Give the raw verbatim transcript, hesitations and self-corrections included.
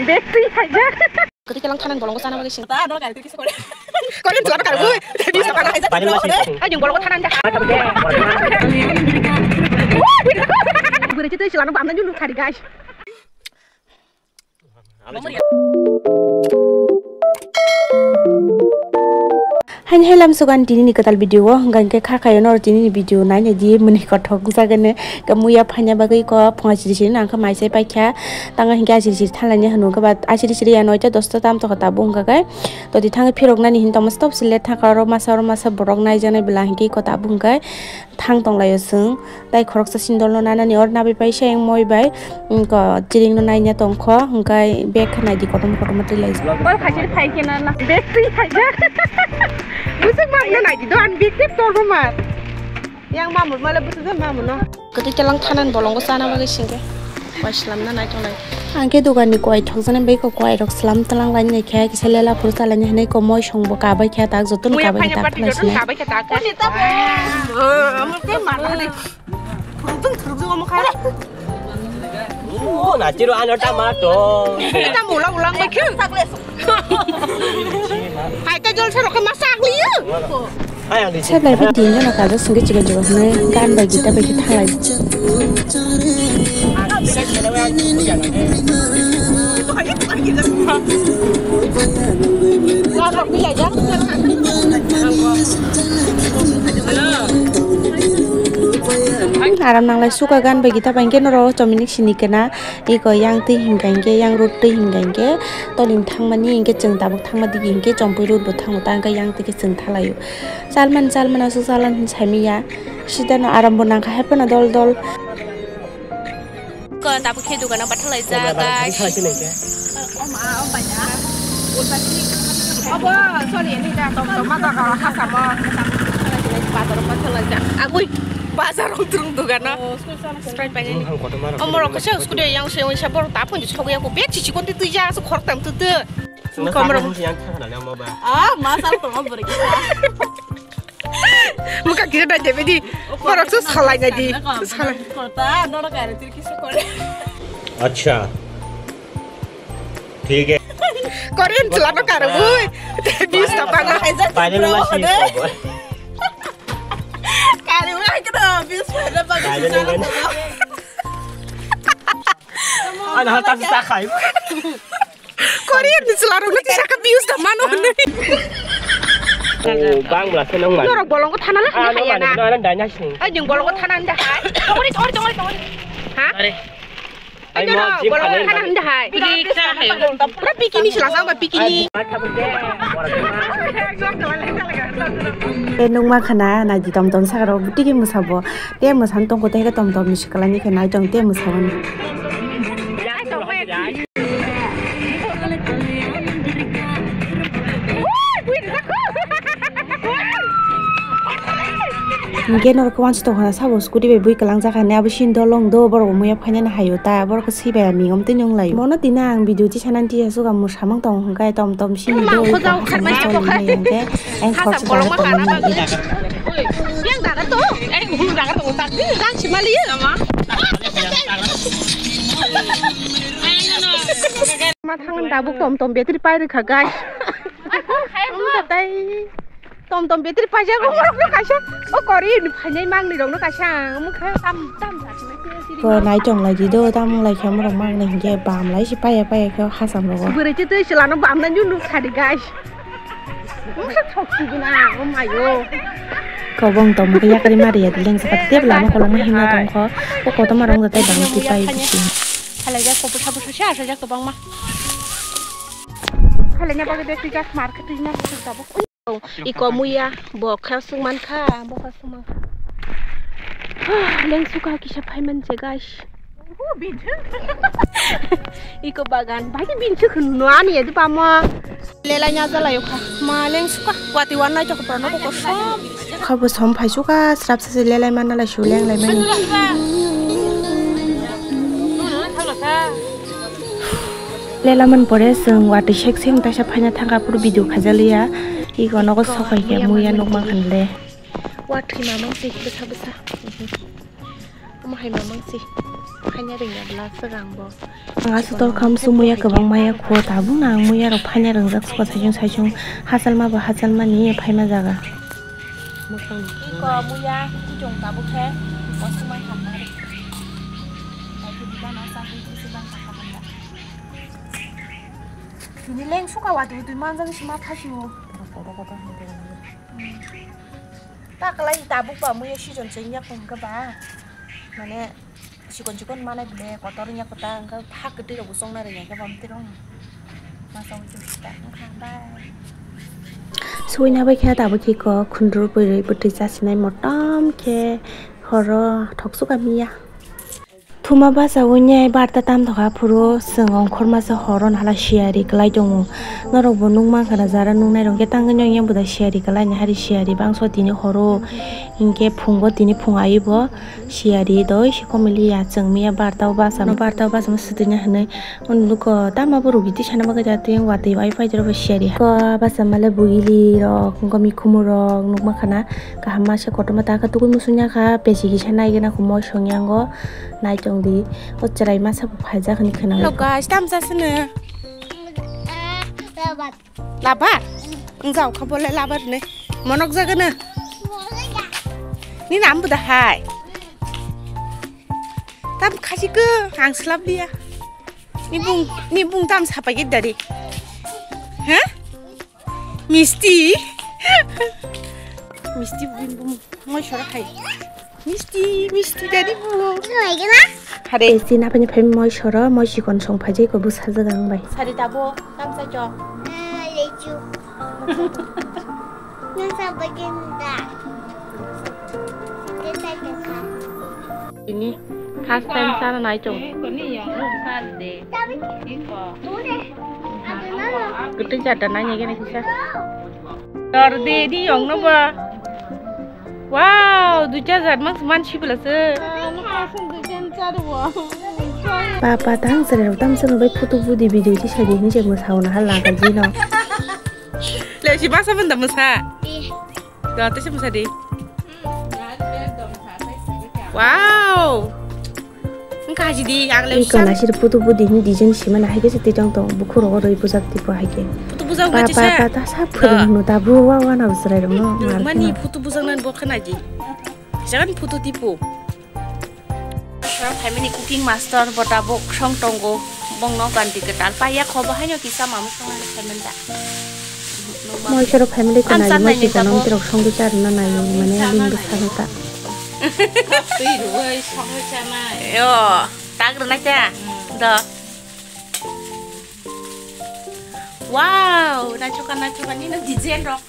Bag twi khaijak. Kwtwi kelang thanan bolongo chana bagwi sing. Ta ador gari twi kisa kore. Kore jwlano karwi. Twi sa kana khaijak. Bari ma sing. Ai jwng bolongo thanan ja. Bwrwi twi silano bamna julu khari guys. Haini hai lam sugan tini ni kwtal video o hwnkha hwnkhe kha khayo noro tini ni video naina di mwnwi kothok jagani. Ka muya phaina bagwi ko phunga siri siri nang kha mai sai paikha. Tanga hwnkhe asiri siri thanlaini hwnwi kha ba asiri siri ya noita dosta tam tokha tabuk hwnkha khe. Todi thangwi phirok nani hin tamo stop sile thangkha oro masa oro masa borok naijaknai bwla hwnkhe ko tabuk hwnkhe. Thang tonglaio chwng, tai khoroksa sindolno nanani or nabai paisa yang moi bai, wngkha chiringno naina tongkho, hwnkhe bag khe naidi kotorma kotorma twi laijak. Bol khaisir phai khe na, na, bag twi khaijak. Bwswk mamno naidi do, ani bag tei torbo mar. Yang mamur male bwswk je mamno. Kwtwi kelang thanan bolongo chana bagwi singkhe. Koi slamna nai tonglai. Ang khe dogan ni koi thokjaknai bai kok koi rok slam tlang lai nai khe kisa lela phuru cha lai nai hinui kok moi song bo kabai khe tak joto no kabai khe tak khlai sinai. Kabai khe tak. Amo khe mana de. Phuru jung phuru jung amo kha. O na chiro ano tama to. Eta mula ulang bai khe. Hai ta jol sa rok ma sak liyo. Seblai bo tin jona kajak singke chikon chikon hwnwi gan bai gita bai khe thalai. Aram nanglai suka gan bai gita bai khe norok chominik sini kena. Iko yang twi hingka hinkhe, yang road twi hingka hinkhe, toling thangmani hinkhe chwng tabuk thangma digi hinkhe chompui road bo thango ta hinkhe yang twi khe chwng thalaio. Chalman chalman aswk chalan hin saimanya. Sida no aram bo nangkha hai phano dol dol. Ko tabuk khe dogano bathang laijak, guys. Obo, sorry, ini da, tom tom mata ka hasamo. Bazar o bathang laijak. Agui, bazar o tung dogano. Sprite painani. Omorok kisa scooty yang se, yang se borok ta phone sokya ko bag chichi konti twi ja, so khorok tam tu tu. Komorok. Ah, masal tong bwrwi kisa. Muka kisa da debe di. Borok so salai na di. Salai. Kota, noro gari tir kisa kore. Acha. Thik hai. Korean chwla no karo bui. Bis ta pana. Final ma si. Kari wai kena bis pada bagus. Final kan. Ana hal tasi takai. Korean ni chwla rok no tisa ka views da mano hwnwi. Oh, bang bla se nong ma. Norok bolongo thana la hanya haya na. Ai jeng bolongo thana hanja hai. Tongori tongori tongori tongori. Ha? Are. Ai mo jim khane. Picnic sa hai. Pura picnic sila sang ba picnic. Te nung ma khana na di tom tom sa ro buti ki musa bo. Te musan tong ko te tom tom ni sikala ni ke nai tong te musa bo. Hingke norok wansi tongkhana sabo scooty bai bui kalangjak hani abo sini dolong do borok muya phainani hayo ta borok swi bai mingom tini wng laio. Mono tini ang video chi sanani tiya suga mwsamung tongo hwnkhe tom tom sini do oi kha hwnkhe ang khoroksa borok ma tongmani. Yang daga to, eh, hulu daga to, tak, kan si mali ya. Ma thangan dabuk tom tom betri pai rikha guys. Ang tai. Tom tom betri paijak rok no kaisa. O kori ni phainai mang ni rok no kaisa. Mukha tam tam sa sini sini. Ko nai tong lai di do tam lai khe morok mang ni hingke bam lai si paya paya khe hasam rogo. Bwrwi chi twi chwla no bam nai nunu sadi guys. Mukha thok ti gina o mayo. Ko bong tom khe yakari mari ya dileng sa te bla mo kolong ma himna tong kho. O koto ma rong da tai bang ti pai. Halai jak ko bwsa bwsa sa sa jak ko bang ma. Halai nya bagwi de twi jak market twi na tabuk. Iko muya, bo kha sung man kha, bo kha sung man kha. Leng suka kisa phai man se guys. Iko bagan, bai bin se khun no ani edu pamo. Lelai nya jala yo kha. Ma leng suka, kwati wan nai chok prono ko som. Kha bo som phai suka, srap se lelai man nalai su leng lai mani. Lela man pore chwng watwi sek sek taisa phaina thangkha phuru video khaijaliya. Iko nogo sokai khe muya nukma khanle. Watwi mamang si bwsa bwsa. Omo hai mamang si. Phaina rwngya bwla swkang bo. Ang aswk tol kham sumui ya kwbang maya kho tabuk na ang muya rok phaina rwngjak sukha saichung saichung hachal ma bo hachal mani phaima jaga. Iko muya kuchung tabuk khe kosumai hamna rw. Ai khe bidana sa khe khe bang kha kha bang. Tini leng suka wadu twi manjak sima phasiwo. Ta kalai tabuk ba muya season chengya kong ka ba. Mane sikon sikon manai bole kotor wngya kota wngkha phak kwtwi rok bo chongna rwngya khe bam twi rong. Masa wngkha ta wngkha bye. Suina bai khe tabuk khe ko khundur pui rwi bwtwi chasinai motom khe horo thok suka miya. Thuma basa wngya barta tam thokha phuru chwng ongkhorma se horo hala siyari kwlai tongo. Norok bo nukmankha na jara nuknai rok khe tangwi nw yang buda siyari kwlai ni hari siyari bangso tini horo hinkhe phungo tini phung aiwi bo siyari doi se komili ya chwng miya barta o basa no barta o basa no swtwina hinwi. Undi luko tamo bo rugi tisana bagwi jatwi watwi bai paidoro bo siyari. Ko basa male bugili rok wngkha mikhumu rok nukma khana kaham masa kotorma ta kha tugui musunya kha pesi kisa naigena kho moisong yango naichong di o chwrai masa bo phaijak hinwi khwna. Hello guys, tam jasano. Labar? Wng jao kha bole labar ne. Monok jagano. Ni nam buda hai. Tam khasi ko ang slap dia. Ni bung ni bung tam sapai ke dari. Ha? Misti. Misti bung bung moi sora hai. Misti misti dari bung. Hare. Esi na pani phai moi sora moi sikon song phai jai ko bu sajak ang bai. Sari tabo tam sa jo. Lechu. Nasa bagenda. Ini first time sana nai chong. Kuni yang first day. Iko. Gede jada nanya gini kisah. Dor de di yang no ba. Wow, duja jat mang man si bela se. Papa tang sere rok tam sere bai photo budi video ti sadi ni je mo sauna hal laga jino. Le si masa benda masa. Ih. Da te masa di. Wow. Engka haji di ang le. Iko na sir photo budi ni design sima na haike se titong tong bukhuro oro ibujak tipo haike. Photo bujak pa pa pa ta sa phuru no ta bu wa wa na usrai rok no. Mani photo bujak na bo khana di. Jagan photo tipo. Song family cooking master bo tabuk song tongo. Bongno ganti kwtal paiya kho bo haino kisa mamu song ani family da. Moi soro family ko nai mo si kono tirok song di char na nai mane ling bwsa no ta. Twi ruwai song chanai. Yo, tag rwna kya? Do. Wow, nachoka nachoka ni no design rok.